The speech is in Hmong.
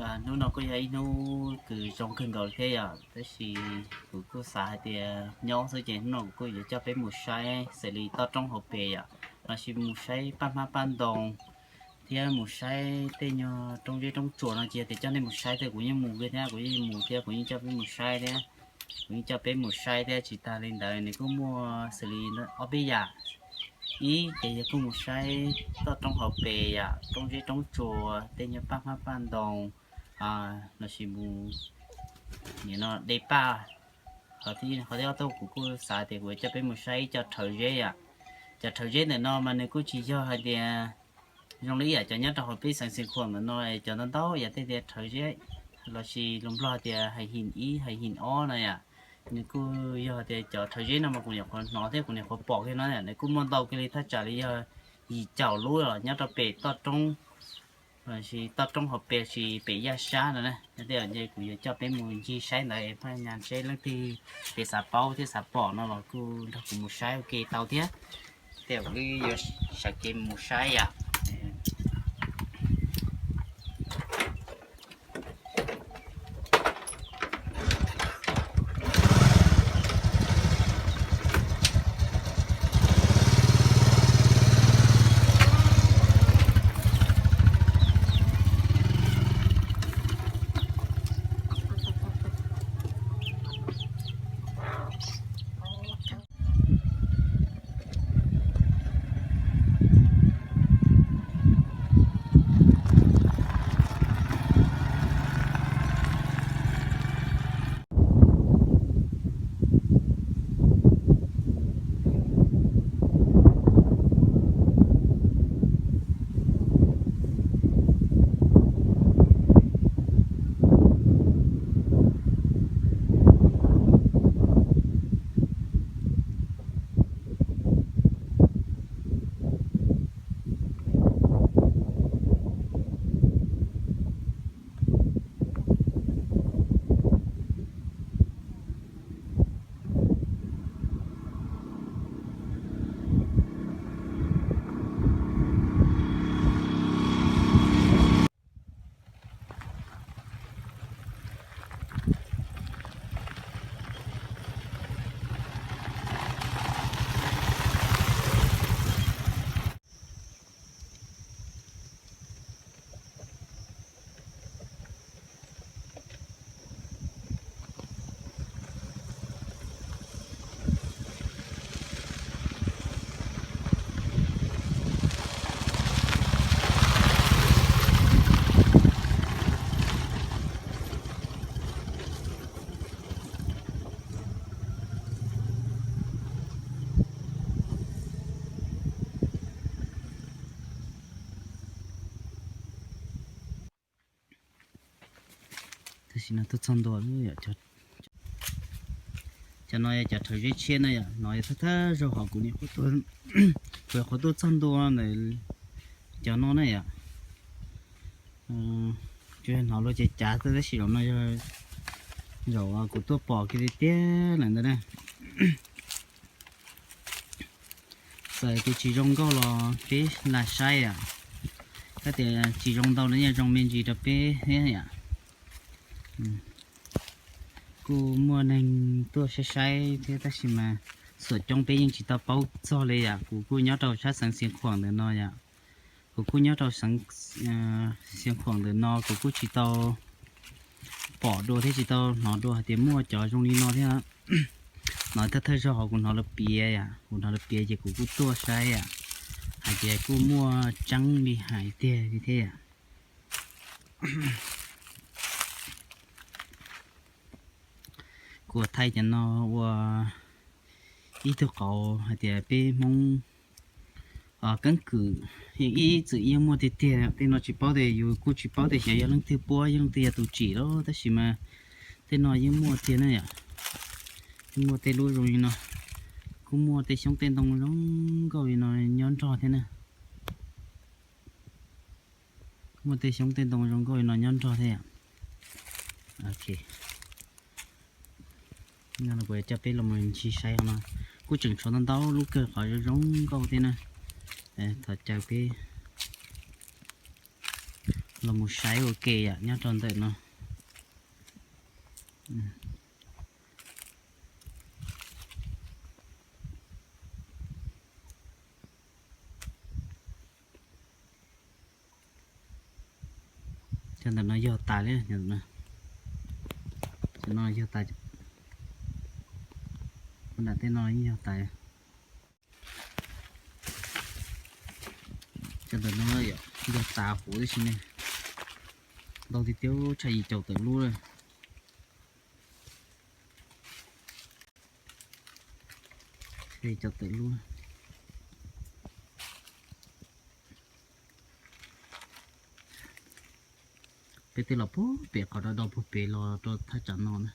Hnub no kuj yog ib hnub kws zoo kawg nkaus thiab yom, tab sis kuv kuj xav hais tias nyob xwb ces hnub no kuv kuj yuav coj peb mus saib xws li toj roob hauv pes yom, los sis mus saib paj hmab paj ntoo thiab mus saib tej nyuag roob zeb roob tsuas no. Tsis yog tias coj nej mus saib thiab, kuv yeej mus thiab, kuv yeej mus thiab, kuv yeej coj peb mus saib thiab. Kuv yeej coj peb mus saib thiab. Tsis tas li ntawd nws kuj muaj xws li ob peb yam. Ib ces yog kuj mus saib toj roob hauv pes yom, roob zeb roob tsuas, tej nyuag paj hmab paj ntoo, los sis mus de paj. Qhov thib ob kuv kuj xav tias kuv coj peb mus saib ib co rhawv zeb yom. Cov rhawv zeb ntawm no mas nws kuj tsis yog hais tias zoo li ib yam cov nyob rau hauv peb xeev Xeev Khuam ntawm no, cov ntau ntau yam tej tias rhawv zeb, los sis lus Nplog tias hais him ib hais him ob no yom. Nws kuj yog tias cov rhawv zeb no mas kuv nyuam qhuav hnov thiab kuv nyuam qhuav pom kiag no, nws kuj muaj ntau kiag li, thaj tsam li yog yim caum lub los nyob rau pem toj roob, los sis toj roob hauv pes, sis pem yaj sab no na. Yog li ntawd kuv yuav coj peb mus ncig saib ntawd, phaj nyas seb leej twg xav paub thiab xav pom no los kuj nrog kuv mus saib ua ke tau thiab. Tej zaum wb yuav sawv kev mus saib yom. Tam sim no tuaj txog ntua, cov no yog cov rhawv zeb tshiab na yom, no yog thawj thawj zaug hov kuv, kuv qhuav tuaj txog ntua ntawm cov no na yom. Tsuas yog hnov luag ces cav xwb, tab sis zaum no yog zaum kuv tuaj pom kiag tiag tiag lawm ntawd na. Txawm tias tsis zoo nkauj los peb lam saib yom, kab tias tsis zoo ntau los yeej zoo me ntsis rau peb thiab yom. Kuj muaj neeg tuaj saib saib thiab tab sis mas xuam coob peb yeej tsis tau paub txog li yom. Kuv kuj nyob rau sab xeev Xeev Khuam ntawm no yom, kuv kuj nyob rau xeev Xeev Khuam ntawm no kuv kuj tsis tau pom dua thiab tsis tau hnov dua hais tias muaj cov zoo li no thiab. No thawj thawj zaug hov kuv hnov lawv piav yom, kuv hnov lawv piav ces kuv kuj tuaj saib yom, hais tias kuj muaj tseeb li hais tiag li thiab yom. Kuv thaij cov no ua ib tug qauv hais tias peb Hmoob keeb kwm, ib txwm yeej muaj tiag tiag. Tej no tsis paub tias, yus kuj tsis paub tias xyov yog leej twg puab, yog leej twg yog tus tsim los, tab sis mas tej no yeej muaj tiag na yom. Yeej muaj tej lub zoo li no, kuj muaj tej xyoob tej ntoo zoo nkauj li no nyob nrog thiab na. Muaj tej xyoob tej ntoo zoo nkauj li no nyob nrog thiab yom. Ok, no kuv coj peb los mus ncig saib no, kuj tseem tshuav ntau ntau lub kawg qhov zoo zoo nkauj thiab na. Thov caw peb Los mus saib ua ke yom, nyob rau ntawm no. Cov ntawm no yog tas li, cov no yog tas, nram tej no yeej yog tas. Cov ntawm no yog tas huv tib si ne, ntau tiag tiag, tshaj yim caum tawm lub lawm. Yim caum tawm lub. Peb twb los puag pem qhov do do puag pem los rau thaj tsam no na.